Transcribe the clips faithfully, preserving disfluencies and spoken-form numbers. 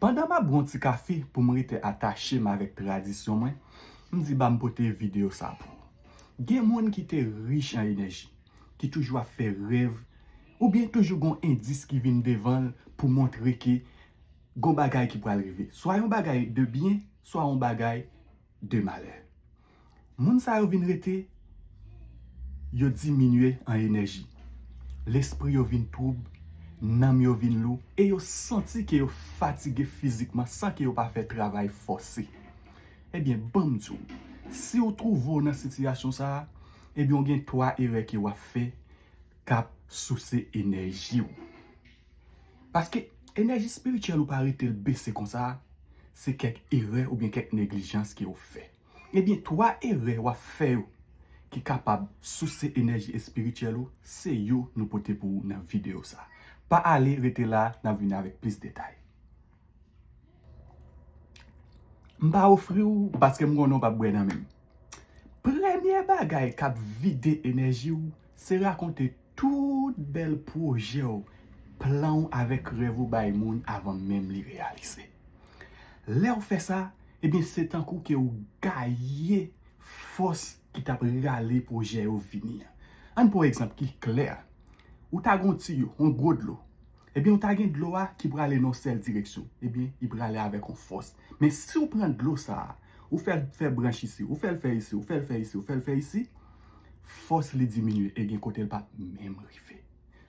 Pandan m ap bwè yon ti kafe pou m rete atache m avèk tradisyon mwen, m di ba m pote videyo sa pou ou. Gen moun ki te rich an enèji, ki toujou ap fè rèv, oubyen toujou gon endis ki vin devan l pou montre ke gon bagay ki pral rive. Swa yon bagay de byen, swa yon bagay de malè. Moun sa yo vin rete, yo diminye an enèji. Lespri yo vin twoub, nanm yo vin lou, e yo santi ke yo fatige fizikman san ke yo pa fè travay fòse. Ebyen, ban m di w, si w twouve w nan sitiyasyon sa a, ebyen, w gen twa erè ke w ap fè k ap souse enèji w. Paske enèji espirityèl ou pa rete l bese konsa, se kèk erè oubyen kèk neglijans ke w fè. Ebyen, twa erè w ap fè yo ki kapab souse enèji espirityèl ou, se yo nou pote pou ou nan videyo sa. Pa ale, rete la, n ap vin avèk plis detay. M pa ofri w paske m konnen w p ap bwè nan men m. Premye bagay k ap vide enèji w, se rakonte tout bèl pwojè w, plan w avèk rèv ou bay moun avan menm li reyalize. Lè w fè sa, ebyen, se tankou ke w gaye fòs ki t ap rale pwojè yo vini an. Ann pran yon egzanp ki klè. Ou ta gen yon tiyo, yon gwo dlo. Ebyen, ou ta gen dlo a ki prale nan yon sèl direksyon. Ebyen, li prale avèk yon fòs. Men si w pran dlo sa a, ou fè l fè branch isi, ou fè l fè isi, ou fè l fè isi, ou fè l fè isi, fòs li diminye e gen kote l p ap menm rive.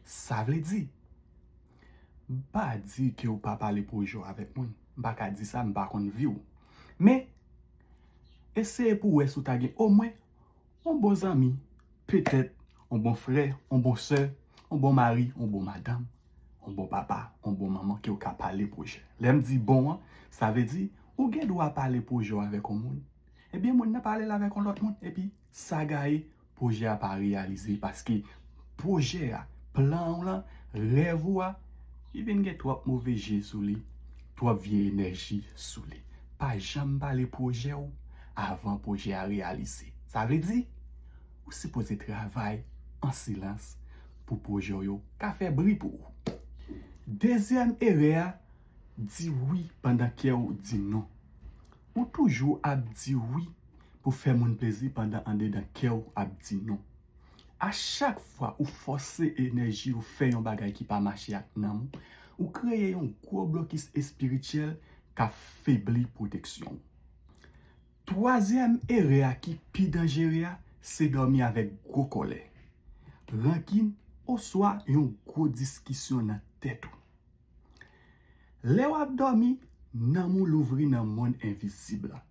Sa vle di, m pa di ke w pa pale pwojè w avèk moun. M pa ka di sa, m pa konn vi w. Men, eseye pou w wè si w ta gen omwen yon bon zanmi, petèt yon bon frè, yon bon sè, yon bon mari, yon bon madanm, yon bon papa, yon bon manman ke w ka pale pwojè. Lè m di bon an, sa vle di ou gen dwa pale pwojè w avèk yon moun. Ebyen, moun nan pale l avèk yon lòt moun, epi sa gaye, pwojè a pa reyalize paske pwojè a, plan w lan, rèv ou a, li vin gen twòp move je sou li, twòp vye enèji sou li. Pa janm pale pwojè w avan pwojè a reyalize. Sa vle di, ou sipoze travay an silans pou pwojè w yo ka fè bri pou ou. Dezyèm erè a, di wi pandan kè w di non. Ou toujou ap di wi pou fè moun plezi pandan andedan kè w ap di non. A chak fwa ou fòse enèji ou fè yon bagay ki pa mache ak nanm ou, ou kreye yon gwo blokis espirityèl k ap febli pwoteksyon w. Twazyèm erè a ki pi danjere a, se dòmi avèk gwo kòlè, rankin, oswa yon gwo diskisyon nan tèt ou. Lè w ap dòmi, nanm ou louvri nan monn envizib la.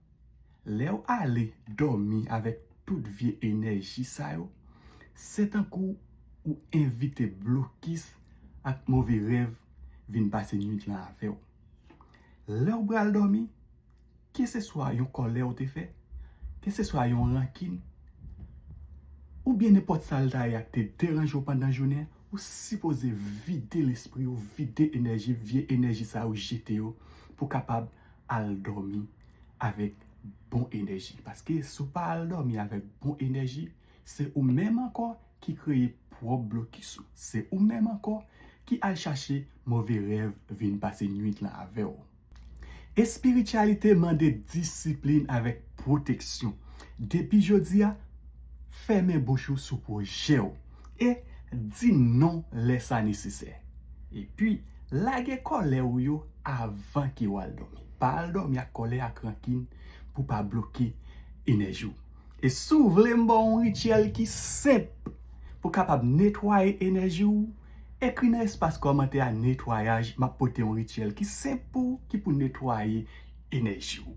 Lè w ale dòmi avèk tout vye enèji sa yo, se tankou ou envite blokis ak move rèv vin pase nwit lan avè w. Lè w pral dòmi, keseswa yon kòlè w te fè, keseswa yon rankin, oubyen nenpòt sa l ta ye a k te deranje w pandan jounen an, ou sipoze vide lespri w, vide enèji, vye enèji sa yo, jete yo, pou w kapab al dòmi avèk bon enèji. Paske si w pa al dòmi avèk bon enèji, se ou menm ankò ki kreye pwòp blokis ou. Se ou menm ankò ki al chache move rèv vin pase nwit lan avè w. Espirityalite mande disiplin avèk pwoteksyon. Depi jodi a, fèmen bouch ou sou pwojè w e di non lè sa nesesè. Epi, lage kòlè w yo avan ke w al dòmi. Pa al dòmi ak kòlè, ak rankin, pou pa bloke enèji w. E si w vle m ba w yon rityèl ki senp pou kapab netwaye enèji w, ekri nan espas kòmantè a netwayaj, m ap pote yon rityèl ki senp pou ou, ki pou netwaye enèji w.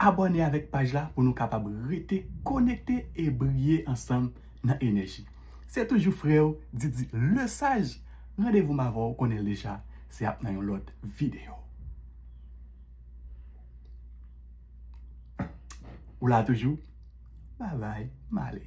Abòne avèk paj la pou nou kapab rete konekte e briye ansanm nan enèji. Se toujou frè w, Didi Lesage. Randevou m avè w, konnen l deja, se ap nan yon lòt videyo. Ou la toujou? Babay, m ale.